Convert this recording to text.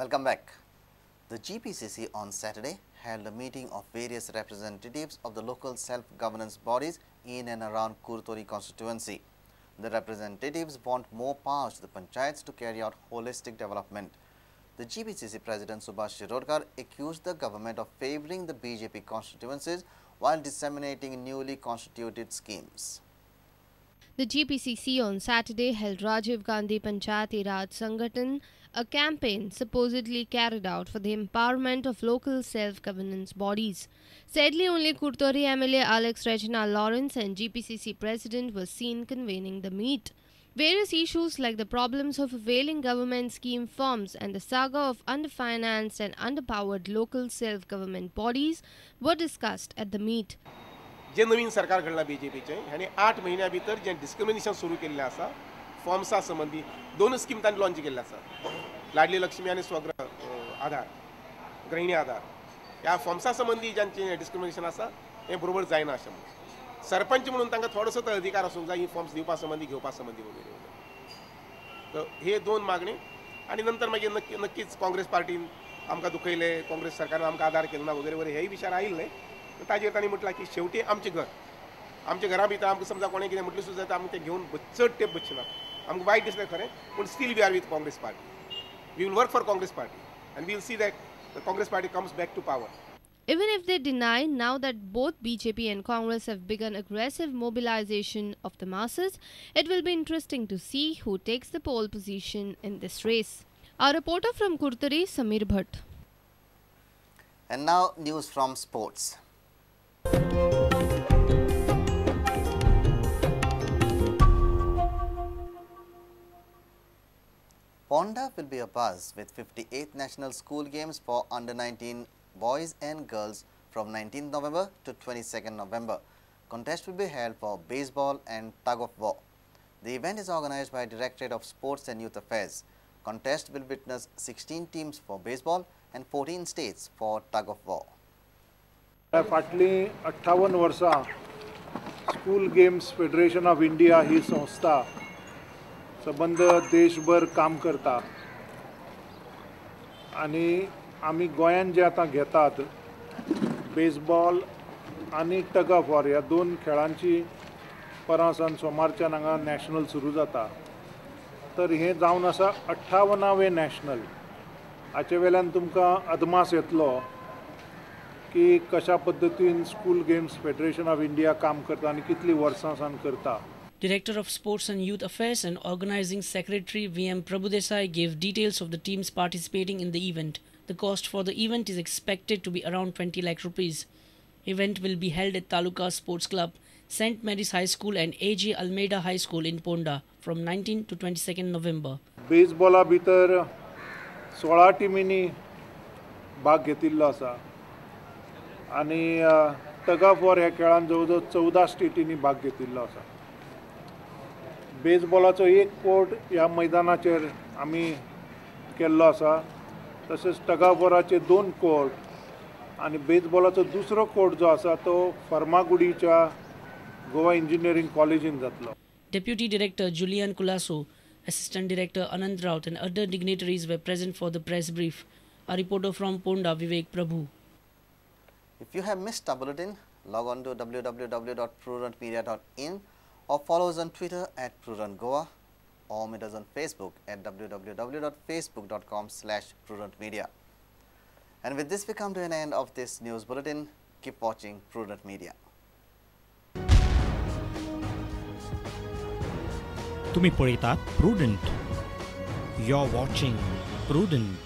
Welcome back. The GPCC on Saturday held a meeting of various representatives of the local self-governance bodies in and around Curtorim constituency. The representatives want more powers to the panchayats to carry out holistic development. The GPCC President Subhash Shirodkar accused the government of favouring the BJP constituencies while disseminating newly constituted schemes. The GPCC on Saturday held Rajiv Gandhi Panchayati Raj Sangathan, a campaign supposedly carried out for the empowerment of local self-governance bodies. Sadly, only Curtorim MLA Alex Regina Lawrence and GPCC President were seen convening the meet. Various issues like the problems of availing government scheme forms and the saga of underfinanced and underpowered local self-government bodies were discussed at the meet. जे नवीन सरकार घडला बीजेपीचे हांणी 8 म्हयन्या भितर जे discrimination सुरू केल्लें आसा फॉर्म्सा संबंदी दोन स्कीम तांणी लॉन्च केल्ले आसा, लाडली लक्ष्मी आनी स्वग्रह आधार, गृहिणी आधार. ह्या फॉर्म्सा संबंदी ज्यांचे डिस्क्रिमिनेशन आसा हें बरोबर जायना अशें म्हणून सरपंच म्हणून तांकां थोडोसो तो अधिकार आसूंक जाय ही फॉर्म्स दिवपा संबंदी, घेवपा संबंदी वगैरे वगैरे. तर हे दोन मागणी आनी नंतर मागीर नक्की नक्कीच काँग्रेस पार्टीन आमकां दुखयलें, काँग्रेस सरकारान आमकां आदार केलो ना वगैरे वगैरे हेय विचार आयिल्ले. ताजेर तांणी म्हटलां की शेवटी आमचें घर, आमच्या घरा भितर आमकां समजा कोणें कितें म्हटलें सुद्दां जाता, आमी तें घेवन चड तेंप बसचे ना. आमकां वायट दिसलें खरें, पूण still we are with Congress party. We will work for Congress party and we will see that the Congress party comes back to power. Even if they deny, now that both BJP and Congress have begun aggressive mobilization of the masses, it will be interesting to see who takes the pole position in this race. Our reporter from Curtorim, Samir Bhatt. And now news from sports. Ponda will be abuzz with 58th National School Games for Under-19 boys and girls from 19th November to 22nd November. Contest will be held for baseball and tug of war. The event is organized by Directorate of Sports and Youth Affairs. Contest will witness 16 teams for baseball and 14 states for tug of war. फाटलीं 58 वर्सां school games federation of India ही संस्था सबंद देशभर काम करता आनी आमी गोंयांत जे आतां घेतात बेसबॉल आनी टग ऑफ वॉर ह्या दोन खेळांची परां सावन सोमारच्यान हांगा नॅशनल सुरू जाता. तर हें जावन आसा 58वें नॅशनल. हाचे वेल्यान तुमकां अदमास येतलो की कशा पद्दतीन school games federation of India काम करता आनी कितलीं वर्सां सावन करता. Director of Sports and Youth Affairs and Organizing Secretary V.M. Prabhudesai gave details of the teams participating in the event. The cost for the event is expected to be around 20 lakh rupees. Event will be held at Taluka Sports Club, St. Mary's High School and A.J. Almeida High School in Ponda from 19 to 22nd November. बेसबॉला भितर 16 टिमींनी भाग घेतिल्लो आसा आनी tug of war ह्या खेळान जवळ जवळ 14 स्टेटींनी भाग घेतिल्लो आसा. बेसबॉलाचो एक कोर्ट ह्या मैदानाचेर आमी केल्लो आसा, तशेंच टग ऑफ वॉराचे 2 कोर्ट आनी बेसबॉलाचो दुसरो कोर्ट जो आसा तो फर्मागुडीच्या गोवा इंजिनियरींग कॉलेजीन जातलो. Deputy Director Julian Culasso, Assistant Director Anand Raut and other dignitaries were present for the press brief. A reporter from Ponda, Vivek Prabhu. If you have missed our bulletin, log on to www.prudentmedia.in or follow us on Twitter at PrudentGoa or meet us on Facebook at www.facebook.com/prudentmedia. And with this, we come to an end of this news bulletin. Keep watching Prudent Media. तुम्ही पळयतात Prudent. You're watching Prudent.